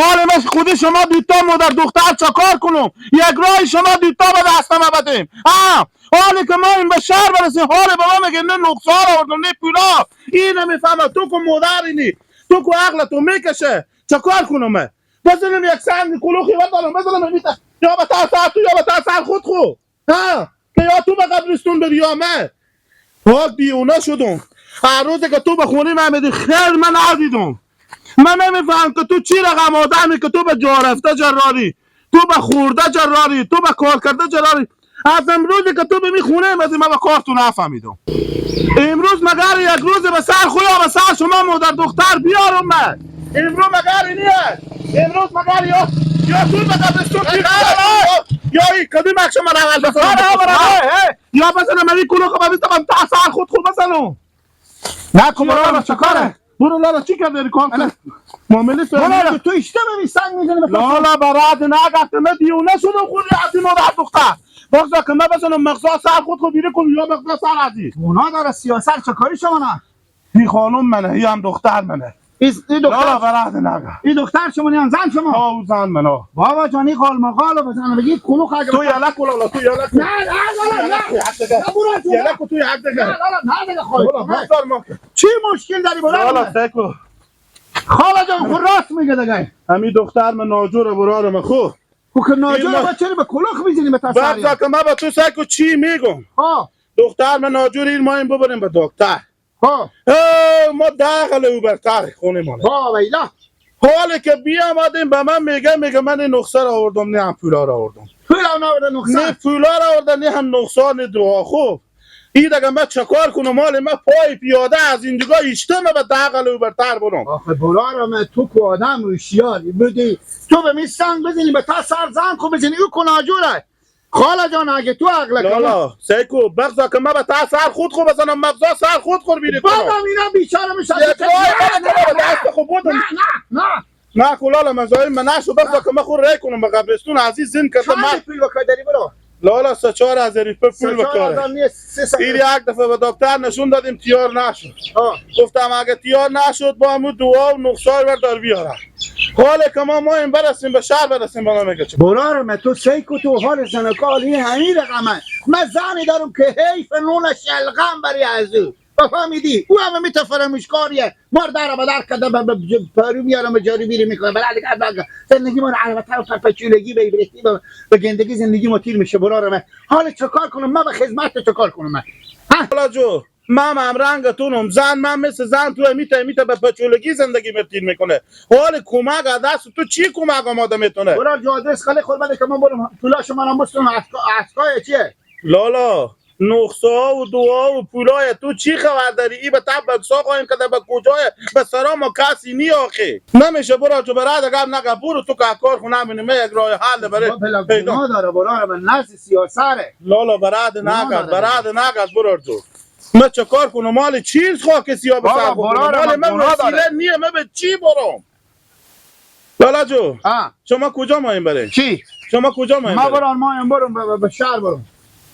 حال من خود شما دیتا مادر دختر چکار کنم؟ یک راه شما دیتا به دست ما بدیم. ها حالی که ما این به شهر برسیم، حال به ما میگه نه نقصه را آوردم نه پولا. این نمیفهمه تو که مادرینی، تو که عقل تو میکشه. چکار کنم من؟ بزنم یک سنگ کلوخی بزنم، بزنم میتا یا به سر تو یا به سر خود خو. ها که یا تو به قبرستون بری یا من. پاک دیونه شدم. هر روز که تو به خونه من میدی خیر من ندیدم. من نمیفهم که تو چی رقم آدمی که تو به جا رفته جراری، تو به خورده جراری، تو به کار کرده جراری. از امروزی که تو به می خونه میدی من به کار تو نفهمیدم. امروز مگر یک روز به سر خود یا به سر شما مادر دختر بیارم من؟ امروز مگر اینیه؟ امروز مگر یا تو به قبرستون یا ای کدوم اکشن من اول بزنم؟ یا بزنم این کلو که بزنم تا سر خود خوب بزنم. نه برو چکاره؟ برو لالا چی کرده کار معامله برو تو اشته ببین سنگ میزنه. لالا برات نگفت من دیونه شدم خودی از این مادر دختر. بگذار که من بزنم مغزا سر خود خود بیره کنم یا مغزا سر ازی. اونا داره سیاست چکاری شما نه؟ این خانم منه، این هم دختر منه. این دختر لالا برات نگه. این دختر شما نه زن شما؟ ها او زن منه. بابا جانی قال مقالو بزن بگی کلوخ اگه تو یلا لالا تو یلا نه نه نه نه برو تو یلا تو یک دیگه. نه نه نه دیگه خواهی چی مشکل داری برو؟ لالا سکو خاله جان خود راست میگه دیگه. همین دختر من ناجوره برارم خو. خو که ناجوره با چرا به کلوخ میزنی به تسری؟ بعد که من با تو سکو چی میگم؟ ها دختر من ناجوره این ما این ببریم به دکتر. ها ما داخل او برتر خونه مانه. ها ویلا حالی که بیامدیم به من میگه من این نقصه را آوردم نه هم پولا را آوردم. پولا نآورده نقصه؟ نه پولا را آورده نه هم نقصه نه دعا. خوب این دیگه من چکار کنم؟ مال من پای پیاده از این دیگه ایشته من به داخل او برتر برم. آخه برارم تو که آدم هوشیاری بودی تو به می سنگ بزنی به تا سر زن خو بزنی او که ناجوره. خاله جان اگه تو عقل لالا سیکو بغزا که من به تا سر خود خو بزنم مغزا سر خود خور بیره کنم. بابا اینا بیچاره میشه. یک راه من دست خو بودم. نه نه نه نه لالا من زایم من نشو بغزا که من خور رای کنم به قبرستون عزیز زن کرده. من پول بکار داری برو لالا 3-4 هزار پول بکاره. این یک دفعه به دکتر نشون دادیم تیار نشد. گفتم اگه تیار نشد با همون دعا و نقصه بردار بیارم. حالا که ما این برسیم به شهر برسیم بالا میگه چه برارم تو سیکو تو حال زنکال این همین رقمه. من زنی دارم که حیف نون شلغم بری از او بفهمیدی او همه میته فراموشکاریه. مار در به در کرده پرو میارم به جاری بیری میکنه. برای زندگی ما رو عربتر و پرپچولگی به برسی به گندگی زندگی ما تیر میشه. برارم حال چکار کنم من؟ به خدمت چکار کنم من؟ حالا جو من هم رنگ تونم زن من مثل زن تو میته به پچولگی زندگی تیر میکنه. حال کمک از دست تو چی کمک آماده میتونه؟ برار جو آدرس خالی خود بده که من برم پولا شما رو بستونم. اسکای چیه؟ لالا نقصه ها و دعا و پولای تو چی خبر داری؟ ای به تب بکسا خواهیم که به کجای به سرام و کسی نی آخه نمیشه. برو جو برای گم نگه برو تو که کار خونه منی یک راه حل برای پیدا داره. برو من نزد سیاسره. لالا براد نگه براد نگه برو تو من چه کار کنم؟ مال چیز خاک سیاه به سر مال من وسیله نیه. من به چی برم؟ لالا جو شما کجا مایم برای چی؟ شما کجا مایم برای؟ ما برام مایم برم به شهر برم.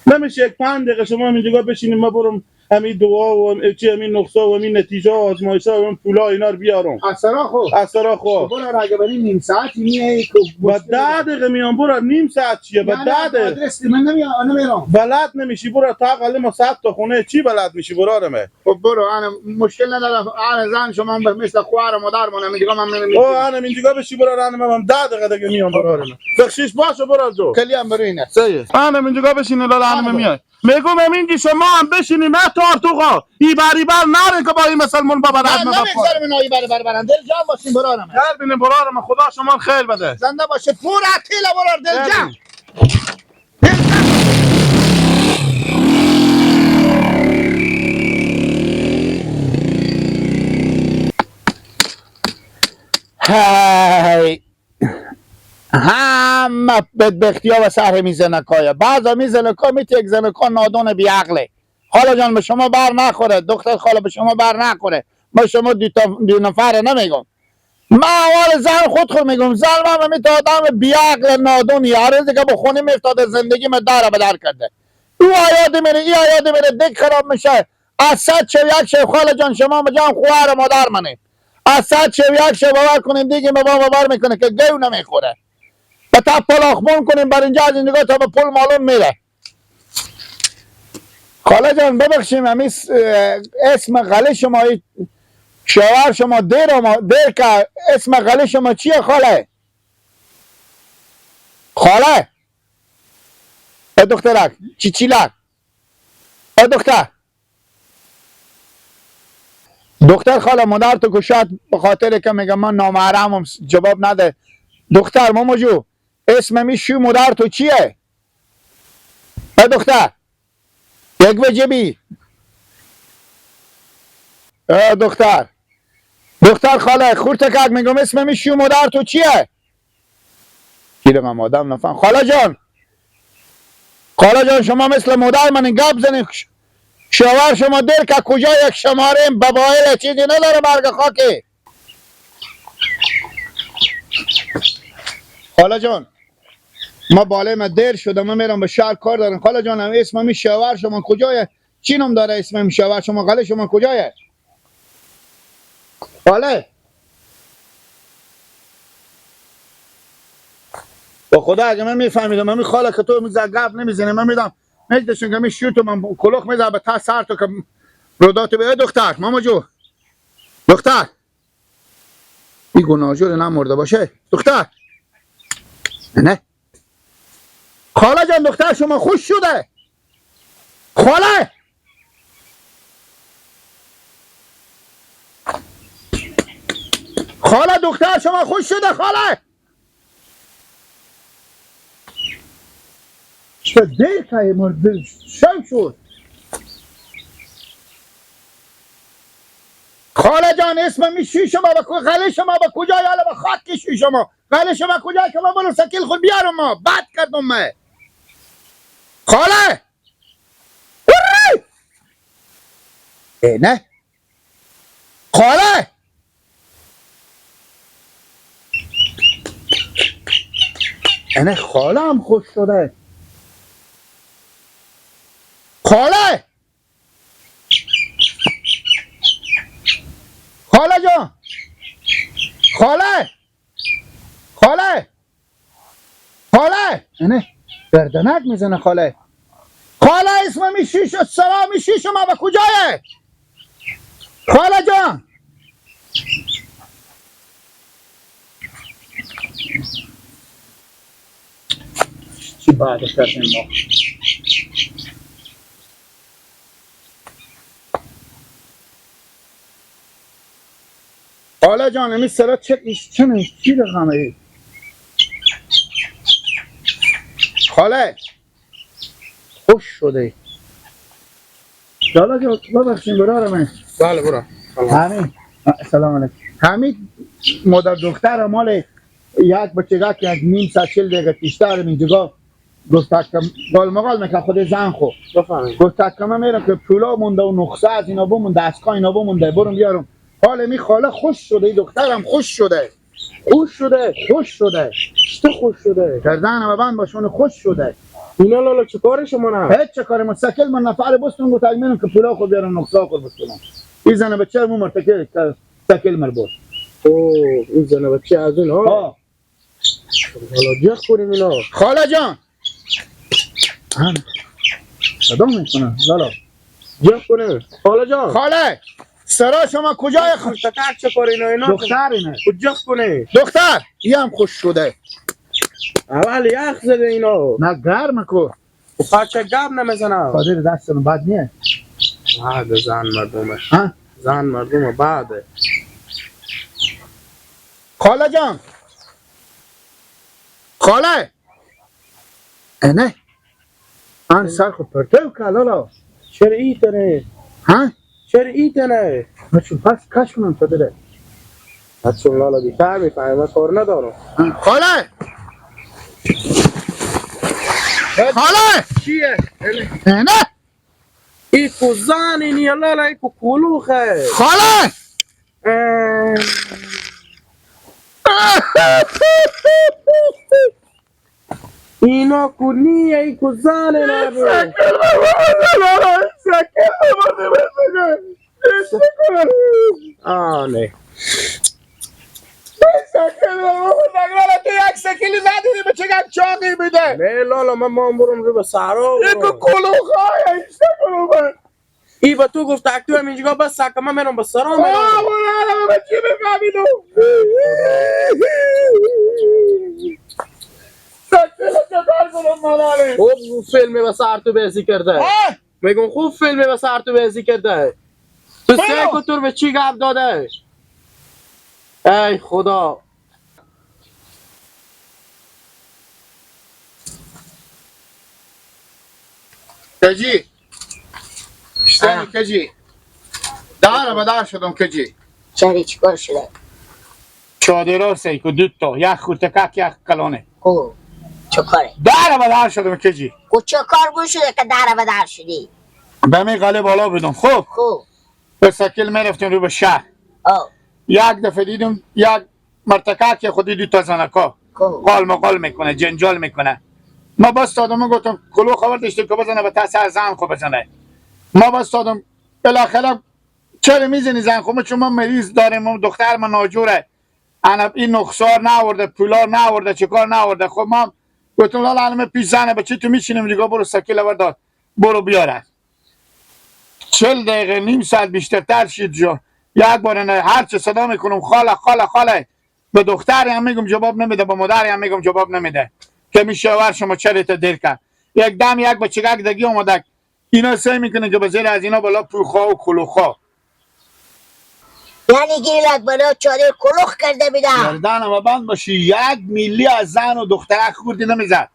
نمیشه یک 5 دقیقه شما اینجا بشینیم ما برم همین دعا و چی همین نقصه و همین نتیجه و آزمایش و همین پولا اینا رو بیارم. اثرا خو اثرا خو برو اگه بریم نیم ساعتی میای که با 10 دقیقه میام. برو نیم ساعت چیه؟ با 10 دقیقه آدرس من نمیام. بلد نمیشی برو تا قله ما 100 تا خونه چی بلد میشی برارمه. خب برو انا مشکل ندارم. انا زن شما مثل خواهر مادر من میگم من او انا اینجا بشی برو انا من 10 دقیقه دیگه میام برارمه. بخشش باشه برو جو کلی هم برو اینه انا اینجا بشین لالا انا میای میگم اینجا شما هم بشینی من تارتوقا ای بری بر نره که با این مسلمان بابا رد من نمیگذارم اینا ای بری بر برن. دل جان باشین برارم. خیر بینیم برارم. خدا شما خیر بده. زنده باشه پور عتیله برار دل جان. هی همه بدبختی ها و سر میزنکایه. بعضا میزنکا میته یک زنکا نادون بیعقله. خاله جان به شما بر نخوره. دختر خاله به شما بر نخوره. ما شما دو نفره نمیگم. من اول زن خود میگم. زن من میته آدم بیعقل نادونی. هر روزی که به خونه میافتاده زندگی من در به در کرده. او آیاد میره ای آیاد میره دک خراب میشه. از 141 شب خاله جان شما جان خواهر مادر منه. از 100 شب یک شب باور کنیم دیگه ما باور میکنه که گیو نمیخوره. به تا پلاخمون کنیم بر اینجا از اینجا تا به پول معلوم میره. خاله جان ببخشیم همی اسم غله شما شوهر شما دیر ما دیر که اسم غله شما چیه خاله؟ خاله ای دخترک چیچیلک ای دختر دختر خاله مادر تو کشاد به خاطر که میگم من نامحرمم جواب نده. دختر ماما جو اسم می شو مادر تو چیه؟ ای دختر یک وجبی ای دختر دختر خاله خورتکک میگم اسم می شو مادر تو چیه؟ کی آدم نفهم. خاله جان خاله جان شما مثل مادر من گپ زنید. شوهر شما دیر که کجا یک شماره ببایل چیزی نداره برگ خاکی. خاله جان ما بالای ما دیر شده ما میرم به شهر کار دارم. خاله جان اسم می شوهر شما کجایه؟ چی نام داره اسم می شوهر شما؟ خاله شما کجایه؟ خاله با خدا اگه من میفهمیدم من می خاله که تو میزد گپ نمیزنه من میدم نجدشون که می شوتو من کلوخ میزد به تا سر تو که روداتو به دختر ماما جو دختر این گناهجور نمورده باشه دختر نه خاله جان دختر شما خوش شده خاله خاله دختر شما خوش شده خاله چه دیر که مرد شب شد. خاله جان اسم میشی شما با غله شما با کجا یالا با خاک کشی شما غله شما کجا که ما برو سکیل خود بیارم ما بد کردم من خاله ای نه خاله نه خاله هم خوش شده خاله خاله جان خاله خاله خاله نه گردنک میزنه خاله خاله اسم میشیش و سلام میشیش ما به کجایه خاله جان چی بعد کردیم ما خاله جان امی سرا چه چه چی رقمه ای خاله خوش شده خاله جان ببخشین برار من. بله برو. همین سلام علیکم. همین مادر دختر مال یک بچگاه که یک نیم ساعت 40 دقیقه پیشتر اینجا گفت که گال مقال میکرد خود زن خو گفت که من میرم که پولا مونده و نقصه از اینا بمونده دستگاه اینا بمونده برم بیارم. حال می خاله خوش شده دخترم خوش شده خوش شده خوش شده چطور خوش شده گردن بند باشون خوش شده اینا لالا چه کار شما نه هیچ چه کار مستقل من نفر بستون گفت میرم که پولا خود بیارم نقصه خود بستونم این زن بچه مو مرتکه سکل مربوط اوه این زن بچه از اون ها حالا جخ کنیم اینا خاله جان هم صدا میکنه لالا جخ کنیم خاله جان خاله سرا شما کجای دختر چه کار اینا اینا دختر اینه کجا کنه دختر این هم خوش شده اول یخ زده اینا نه گرم کو پاچه گاب نمیزنه قادر دستم بد نیه بعد زن مردمش ها زن مردم بعد خاله جان خاله نه آن سر خود پرتو که لالا چرا ایتنه ها چرا ایتنه من چون پس کش کنم تا داره چون لالا بیتر میفهمم من کار ندارم خاله خاله چیه نه ایکو زن اینی لالا ایکو کلوخه خاله اینا کو نیه ایکو زن اینا آه نه. میده. نه لالا من مام برم رو به صحرا یک برم. کلوخای ایشته کنم من. ای با تو گفت تو هم اینجا بس سکه من میرم به صحرا میرم. آه برو من چی بفهمیدم؟ سکل چکار کنم من آله؟ خوب فیلم به سر تو بازی کرده. آه! میگم خوب فیلم به سر تو بازی کرده. تو برو. سه تو به چی گپ داده؟ ای خدا. کجی؟ اشتنی کجی؟ دار به دار شدم کجی؟ چرا چیکار شده؟ چادرها سیکو دو تا یک خورتکک یک کلانه. کو چه کاره؟ دار به دار شدم کجی؟ کو چه کار بود شده که در به در شدی؟ به می قله بالا بودم خب. خب. به سکل می رفتیم رو به شهر. آه. یک دفعه دیدم یک مرتکک خودی دو تا زنکا خب. قال مقال میکنه جنجال میکنه. ما باز دادم گفتم کلو خبر داشتیم که بزنه به تاثیر زن خو بزنه. ما باز دادم بالاخره چرا میزنی زن خو؟ چون ما مریض داریم و دختر ما ناجوره، انا این نخسار نآورده، پولا نآورده، چیکار نآورده. خب ما گفتم لالا الان پیش زنه بچه تو میشینیم دیگه، برو سکیل بردار برو بیاره. 40 دقیقه نیم ساعت بیشتر تر شد جو. یک بار نه هر چه صدا میکنم خاله خاله خاله، به دختری هم میگم جواب نمیده، به مادری هم میگم جواب نمیده که می شوهر شما چرا تا دیر کرد. یک دم یک بچگک دگی اومده اینا سعی میکنه که به زیر از اینا بالا پوخا و کلوخا. یعنی گیلک برای چادر کلوخ کرده بیدم. گردن و بند باشی یک میلی از زن و دخترک خوردی نمیزد.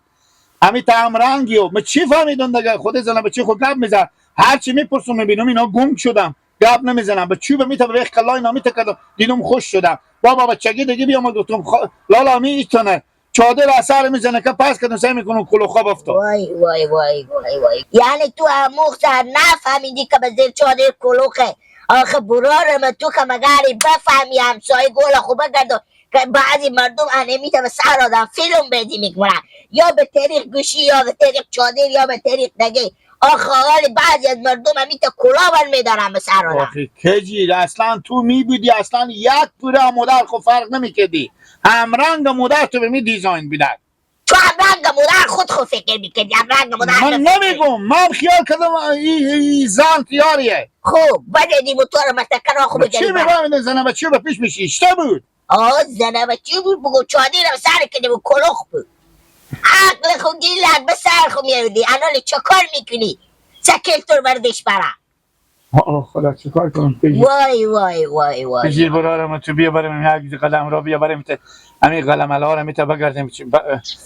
همین تا رنگی و من چی فهمیدم دیگه؟ خود زنم به چی خود گپ میزد، هر چی میپرسم میبینم اینا گنگ شدم گپ نمیزنم. به چوب میته به کلای اینا میته کردم دیدم خوش شدم. بابا بچگی دیگه بیام گفتم لالا می ایتونه چادر اثر میزنه که پس کردم سعی میکنم کلوخا افتاد. وای وای وای وای وای، یعنی تو هم نفهمیدی که به زیر چادر کلوخه؟ آخه برارم تو که مگری بفهمی همسایه گل خوبه گردو که بعضی مردم انمیته به سر آدم فیلم بدی میکنن، یا به طریق گوشی یا به طریق چادر یا به طریق دیگه. آخه حال بعضی از مردم همیته کلا بر میدارن به سر آدم. آخه کجی اصلا تو میبودی اصلا یک پوره مادر خو فرق نمیکردی، هم رنگ مادر تو به می دیزاین بیدن. تو هم رنگ مادر خود خود فکر میکردی، هم رنگ مادر من نمیگم، من خیال کردم ای زن تیاریه. خب بدیدی موتور متکر را خوب چی میفهمیدن زنه بچه به پیش میشی اشته بود. آه زنه بچه بود بگو چادر سر کرده بود کلوخ بود. عقل خو گیلک به سر خو میردی انال چه کار میکنی؟ سکل تو بردش برا. آه خدا چیکار کنم؟ وای وای وای وای بگیر برارم تو بیا بریم یک قدم را بیا بریم تا همین قلم علا را میتا بگردیم.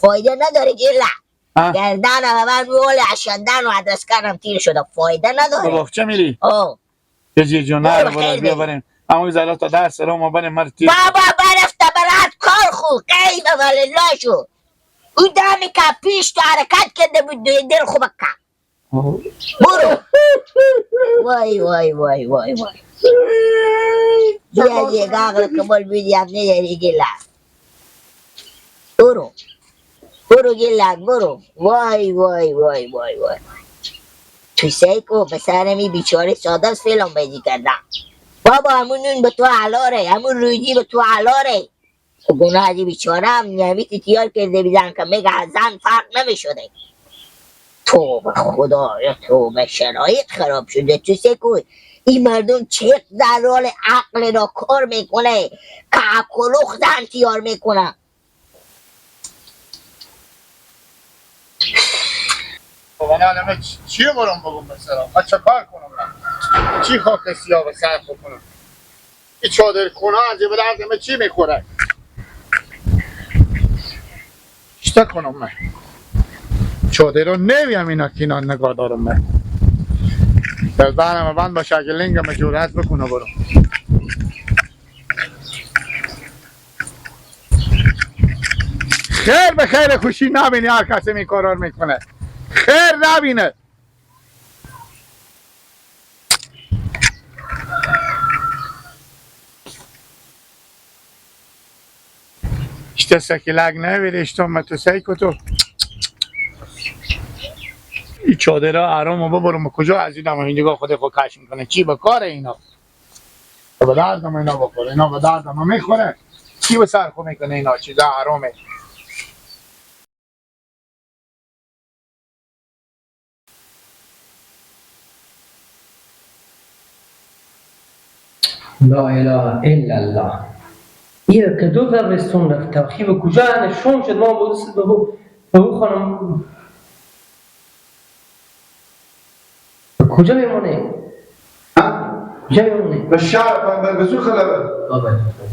فایده نداره گیلک. گردن من رول اشندن و ادرس کردم تیر شده، فایده نداره. باغچه میری؟ آه بگیر جون نه برو بیا بریم همون زلا تا درس را ما بریم مرتی. بابا برفته برات کار خو قیمه ولله شو. او دمی که پیش تو حرکت کرده بود دل خوب کرد. برو. وای وای وای وای وای. بیا دیگه عقل کمال بیدی هم نداری گیلک. برو برو گیلک برو. وای وای وای وای وای. تو سیکو پسرمی بیچاره ساده است فیلم بازی کردم. بابا همون نون به تو علاره، همون روزی به تو علاره. گناه از بیچاره هم نمیتی تیار کرده بیزن که میگه از زن فرق نمیشده. تو به خدا تو به شرایط خراب شده. تو سکو این مردم چقدر رال عقل را کار میکنه که کلوخ زن تیار میکنه. من چی برام بگم بسرم؟ من چه کار کنم؟ من چی خاک سیاه به سر بکنم؟ این چادر خونه از به درد من چی میخوره؟ چطور کنم من؟ چادر رو نمیم اینا که اینا نگاه دارم من. دلبرم بند باشه اگه لنگم جورت بکنه برو. خیر به خیر خوشی نبینی هر کسی می کارار میکنه. خیر نبینه. İşte سکیلک نمیره اشتم تو سعی کتو این چادرها آرامو ببرم کجا از اینم این دیگه خود خود کش میکنه. چی به کار اینا؟ به دردم اینا بخوره، اینا به دردم میخوره. چی به سر خود میکنه اینا؟ چیزا آرامه. لا اله الا الله. این که دو قبرستون رفته خی به کجا شوم شد ما بود به او خانم به کجا میمونه؟ کجا میمونه؟ به شهر به زور خلبه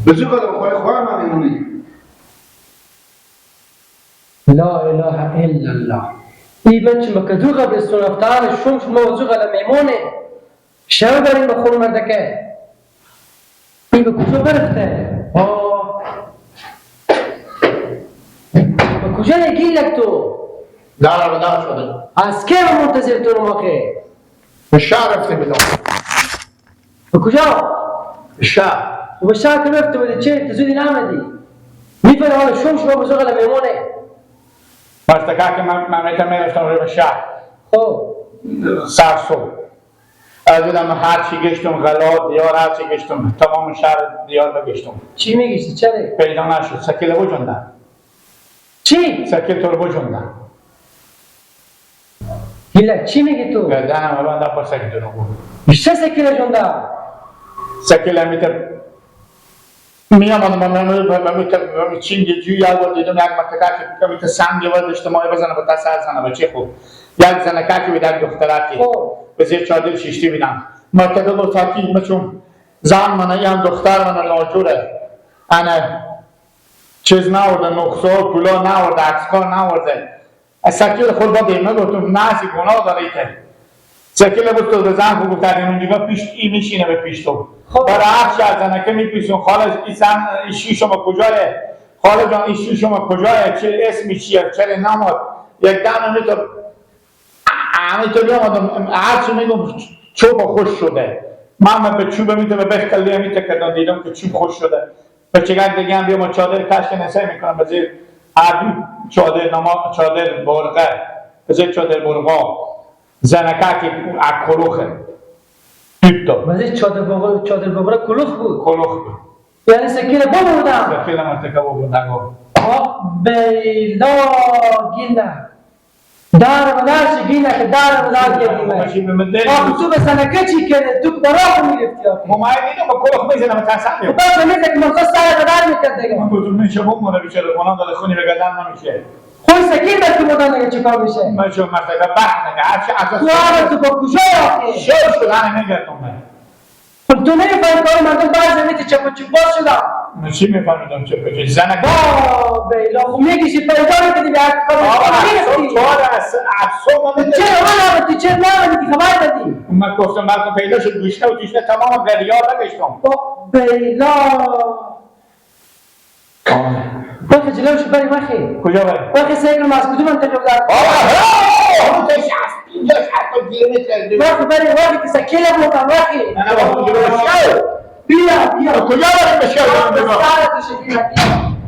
به زور خلبه خواهی خواهی من میمونی. لا اله الا الله. این بچه به کدو قبرستون رفته شوم شد ما به زور خلبه میمونه شب بریم به خون مردکه این به کجا برفته؟ به کجا گیلک تو؟ در بدر شده از که منتظر تو رو ماخه؟ به شهر رفته بودم. به کجا؟ به شهر. و به شهر که رفته بودی چه؟ تو زودی نامدی؟ میفهمی حالا شوم شما بزرگ میمونه مرتکه که من میرفتم رو به شهر. خب سر صبح از دیدم هر چی گشتم غلا دیار هر چی گشتم تمام شهر دیار بگشتم. چی میگشتی؟ چرا؟ پیدا نشد. سکیل بجوندن. چی؟ سکیل تو رو بجوندن. گیلک چی میگی تو؟ گردنم بنده پر سکیل تو رو بود. بیشتر سکیل جونده؟ سکیل همیته میامدم من چینگ جوی یک بار دیدم یک مرتکه که میته سنگ ورد اجتماعی بزنه به تسر زنه بچه خوب یک زنکه که بیدن دخترکی به زیر چادر شیشتی بیدم مرتکه گفت تاکی مچون زن منه این دختر منه ناجوره انا چیز نورده نقصه و پولا نورده عکسکار نورده سکیل خود با دیمه گفتم نه گناه داره که سکیل بود تو به زن خوب گفت اون پیش ای میشینه به پیش تو برای هر از زنکه میپیسون خاله این زن ایشی شما کجایه؟ خاله جان ایشی شما کجایه؟ چه اسمی چیه؟ چرا نامد؟ یک دم میتو همه تو بیامدم هرچی میگم چوب خوش شده من به چوب میتو به بخ کلیه میتو کردم دیدم که چوب خوش شده به چگک دیگه هم بیام چادر کشک نسه میکنم به زیر هر دو چادر نما چادر برقه به زیر چادر برقا زنکه که کلوخه دوتا وزیر چادر بغره کلوخ بود. کلوخ بود یعنی سکیل بابا بودم. سکیل مرتکه بابا بودم. بیلا گیله در بدر چی گیله که در بدر کردیم آخه تو به سنکه چی کرده تو برا میرفتی آخه ما دیدم با کلوخ میزنم ترسم تو بس میزنه که من سر بدر میکرد دیگه من گفتم میشه بمونه بیچاره گناه داره خونی به گردن نمیشه خود سکیل بس که بودن دیگه چیکار میشه من چون مرتکه بخت نگه هرچی اساس تو آره تو با کجا آخه شو شدن نمیگردم من خب تو نمیفهمی کار مردم بعضی میتی چپ و چپ باز شدم من چی میفهمیدم چپ و چپ زنک با بیلا خب میکشی پیدا میکنی به هر کار میرفتی چهار چرا من آمدی چرا نامدی خبر دادی من گفتم برکن پیدا شد گوشته و تیشنه تمام قریار بگشتم با بیلا وقتی جلوش بری وقتی کجا بری؟ وقتی سیکل از کدوم منطقه بودم؟ آه تو 60 50 60 کیلومتر وقتی بری وقتی که سکیل بودم وقتی نه نه بیا بیا بیا کجا بریم به شهر سر بیا بیا.